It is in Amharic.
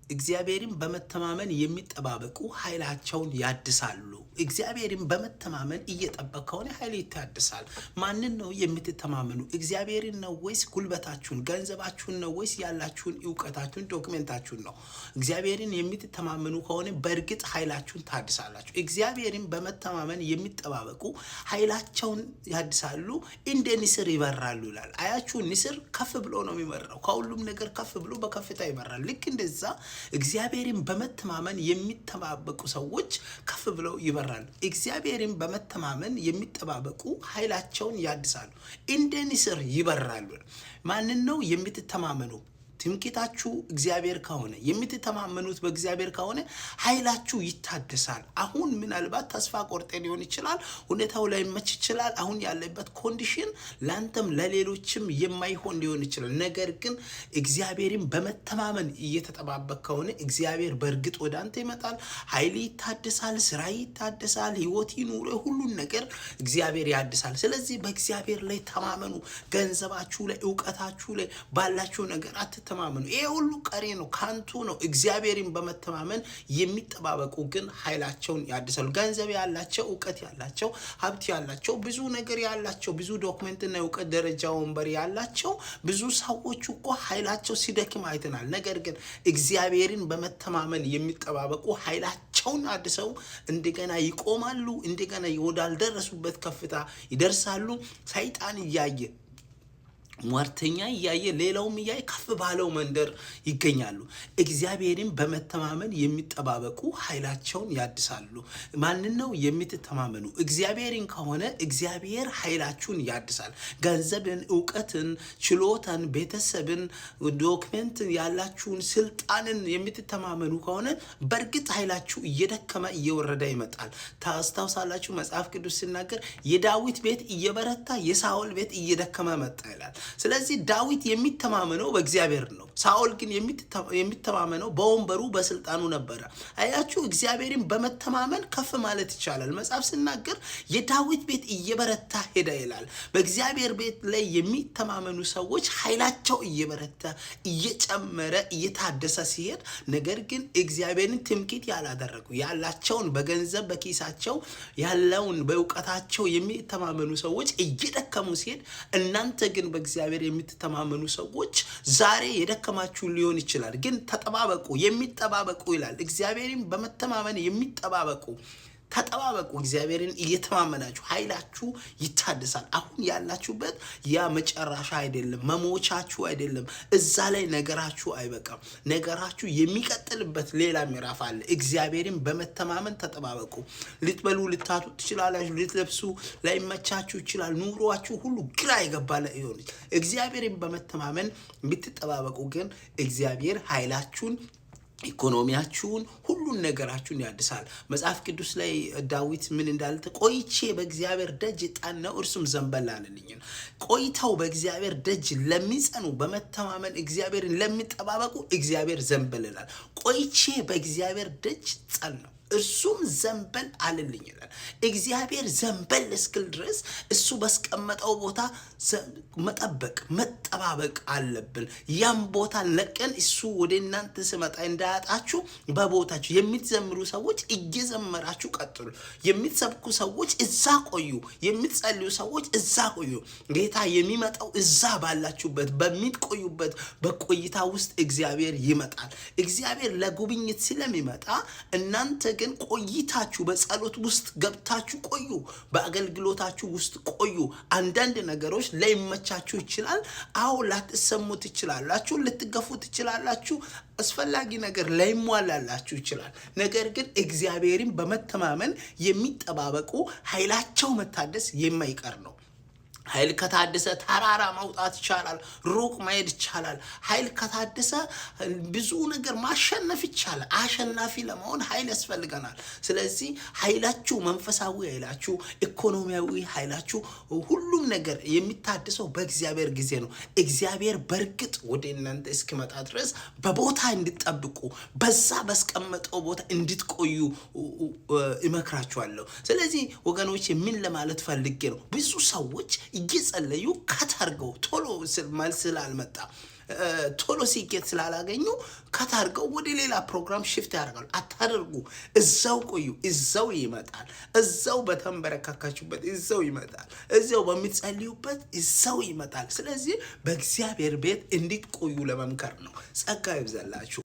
እግዚአብሔርን በመተማመን የሚጠባበቁ ኃይላቸውን ያድሳሉ። እግዚአብሔርን በመተማመን እየጠበቅ ከሆነ ኃይል ይታድሳል። ማንን ነው የምትተማመኑ? እግዚአብሔርን ነው ወይስ ጉልበታችሁን፣ ገንዘባችሁን ነው ወይስ ያላችሁን እውቀታችሁን፣ document ኣችሁን ነው? እግዚአብሔርን የምትተማመኑ ከሆነ በእርግጥ ኃይላችሁን ታድሳላችሁ። እግዚአብሔርን በመተማመን የሚጠባበቁ ኃይላቸውን ያድሳሉ፣ እንደ ንስር ይበራሉ ይላል። አያችሁ፣ ንስር ከፍ ብሎ ነው የሚበራው። ከሁሉም ነገር ከፍ ብሎ በከፍታ ይበራል። ልክ እንደዛ እግዚአብሔርን በመተማመን የሚጠባበቁ ሰዎች ከፍ ብለው ይበራሉ። እግዚአብሔርን በመተማመን የሚጠባበቁ ኃይላቸውን ያድሳሉ፣ እንደ ንስር ይበራሉ። ማንን ነው የምትተማመኑ? ትምክህታችሁ እግዚአብሔር ከሆነ፣ የምትተማመኑት በእግዚአብሔር ከሆነ ኃይላችሁ ይታደሳል። አሁን ምናልባት ተስፋ ቆርጤ ሊሆን ይችላል። ሁኔታው ላይመች ይችላል። አሁን ያለበት condition ለአንተም ለሌሎችም የማይሆን ሊሆን ይችላል። ነገር ግን እግዚአብሔርን በመተማመን እየተጠባበቅ ከሆነ እግዚአብሔር በእርግጥ ወደ አንተ ይመጣል። ኃይል ይታደሳል፣ ስራ ይታደሳል፣ ህይወት፣ ኑሮ፣ ሁሉን ነገር እግዚአብሔር ያድሳል። ስለዚህ በእግዚአብሔር ላይ ተማመኑ። ገንዘባችሁ ላይ፣ እውቀታችሁ ላይ፣ ባላችሁ ነገር አትተማመኑ። ይሄ ሁሉ ቀሪ ነው፣ ከንቱ ነው። እግዚአብሔርን በመተማመን የሚጠባበቁ ግን ኃይላቸውን ያድሳሉ። ገንዘብ ያላቸው፣ እውቀት ያላቸው፣ ሀብት ያላቸው፣ ብዙ ነገር ያላቸው፣ ብዙ document ና የእውቀት ደረጃ ወንበር ያላቸው ብዙ ሰዎች እኮ ኃይላቸው ሲደክም አይተናል። ነገር ግን እግዚአብሔርን በመተማመን የሚጠባበቁ ኃይላቸውን አድሰው እንደገና ይቆማሉ። እንደገና ወዳልደረሱበት ከፍታ ይደርሳሉ። ሰይጣን እያየ፣ ሟርተኛ እያየ፣ ሌላውም እያየ ከፍ ባለው መንደር ይገኛሉ። እግዚአብሔርን በመተማመን የሚጠባበቁ ኃይላቸውን ያድሳሉ። ማንን ነው የምትተማመኑ? እግዚአብሔርን ከሆነ እግዚአብሔር ኃይላችሁን ያድሳል። ገንዘብን፣ እውቀትን፣ ችሎታን፣ ቤተሰብን፣ document ን፣ ያላችሁን ስልጣንን የምትተማመኑ ከሆነ በእርግጥ ኃይላችሁ እየደከመ እየወረደ ይመጣል። ታስታውሳላችሁ፣ መጽሐፍ ቅዱስ ሲናገር የዳዊት ቤት እየበረታ የሳኦል ቤት እየደከመ መጣ ይላል። ስለዚህ ዳዊት የሚተማመነው በእግዚአብሔር ነው። ሳኦል ግን የሚተማመነው በወንበሩ በስልጣኑ ነበረ። አያችሁ፣ እግዚአብሔርን በመተማመን ከፍ ማለት ይቻላል። መጽሐፍ ሲናገር የዳዊት ቤት እየበረታ ሄደ ይላል። በእግዚአብሔር ቤት ላይ የሚተማመኑ ሰዎች ኃይላቸው እየበረታ፣ እየጨመረ፣ እየታደሰ ሲሄድ፣ ነገር ግን እግዚአብሔርን ትምክህት ያላደረጉ፣ ያላቸውን በገንዘብ በኪሳቸው ያለውን በእውቀታቸው የሚተማመኑ ሰዎች እየደከሙ ሲሄድ፣ እናንተ ግን በእግዚአብሔር የምትተማመኑ ሰዎች ዛሬ የደከማችሁ ሊሆን ይችላል፣ ግን ተጠባበቁ። የሚጠባበቁ ይላል። እግዚአብሔርን በመተማመን የሚጠባበቁ ተጠባበቁ። እግዚአብሔርን እየተማመናችሁ ኃይላችሁ ይታደሳል። አሁን ያላችሁበት ያ መጨረሻ አይደለም፣ መሞቻችሁ አይደለም። እዛ ላይ ነገራችሁ አይበቃም። ነገራችሁ የሚቀጥልበት ሌላ ምዕራፍ አለ። እግዚአብሔርን በመተማመን ተጠባበቁ። ልትበሉ ልታጡ ትችላላችሁ። ልትለብሱ ላይመቻችሁ ይችላል። ኑሯችሁ ሁሉ ግራ የገባ ሊሆን። እግዚአብሔርን በመተማመን የምትጠባበቁ ግን እግዚአብሔር ኃይላችሁን፣ ኢኮኖሚያችሁን፣ ሁሉን ነገራችሁን ያድሳል። መጽሐፍ ቅዱስ ላይ ዳዊት ምን እንዳለ፣ ቆይቼ በእግዚአብሔር ደጅ ጠናሁ፣ እርሱም ዘንበል አለልኝ። ቆይተው በእግዚአብሔር ደጅ ለሚጸኑ፣ በመተማመን እግዚአብሔርን ለሚጠባበቁ እግዚአብሔር ዘንበል ይላል። ቆይቼ በእግዚአብሔር ደጅ ጸናሁ፣ እርሱም ዘንበል አለልኝ ይላል። እግዚአብሔር ዘንበል እስክል ድረስ እሱ ባስቀመጠው ቦታ መጠበቅ መጠባበቅ አለብን። ያም ቦታ ለቀን እሱ ወደ እናንተ ስመጣ እንዳያጣችሁ በቦታችሁ የምትዘምሩ ሰዎች እየዘመራችሁ ቀጥሉ። የምትሰብኩ ሰዎች እዛ ቆዩ። የምትጸልዩ ሰዎች እዛ ቆዩ። ጌታ የሚመጣው እዛ ባላችሁበት በሚትቆዩበት በቆይታ ውስጥ እግዚአብሔር ይመጣል። እግዚአብሔር ለጉብኝት ስለሚመጣ እናንተ ግን ቆይታችሁ በጸሎት ውስጥ ገብታችሁ ቆዩ። በአገልግሎታችሁ ውስጥ ቆዩ። አንዳንድ ነገሮች ላይመቻችሁ ይችላል። አዎ፣ ላትሰሙ ትችላላችሁ፣ ልትገፉ ትችላላችሁ። አስፈላጊ ነገር ላይሟላላችሁ ይችላል። ነገር ግን እግዚአብሔርን በመተማመን የሚጠባበቁ ኃይላቸው መታደስ የማይቀር ነው። ኃይል ከታደሰ ተራራ መውጣት ይቻላል። ሩቅ መሄድ ይቻላል። ኃይል ከታደሰ ብዙ ነገር ማሸነፍ ይቻላል። አሸናፊ ለመሆን ኃይል ያስፈልገናል። ስለዚህ ኃይላችሁ፣ መንፈሳዊ ኃይላችሁ፣ ኢኮኖሚያዊ ኃይላችሁ፣ ሁሉም ነገር የሚታደሰው በእግዚአብሔር ጊዜ ነው። እግዚአብሔር በእርግጥ ወደ እናንተ እስኪመጣ ድረስ በቦታ እንድትጠብቁ፣ በዛ ባስቀመጠው ቦታ እንድትቆዩ እመክራችኋለሁ። ስለዚህ ወገኖች፣ ምን ለማለት ፈልጌ ነው? ብዙ ሰዎች እየጸለዩ cut አድርገው ቶሎ መልስ ስላልመጣ ቶሎ ስኬት ስላላገኙ cut አድርገው ወደ ሌላ ፕሮግራም shift ያደርጋሉ። አታደርጉ። እዛው ቆዩ። እዛው ይመጣል። እዛው በተንበረከካችሁበት እዛው ይመጣል። እዛው በምትጸልዩበት እዛው ይመጣል። ስለዚህ በእግዚአብሔር ቤት እንድትቆዩ ለመምከር ነው። ጸጋ ይብዛላችሁ።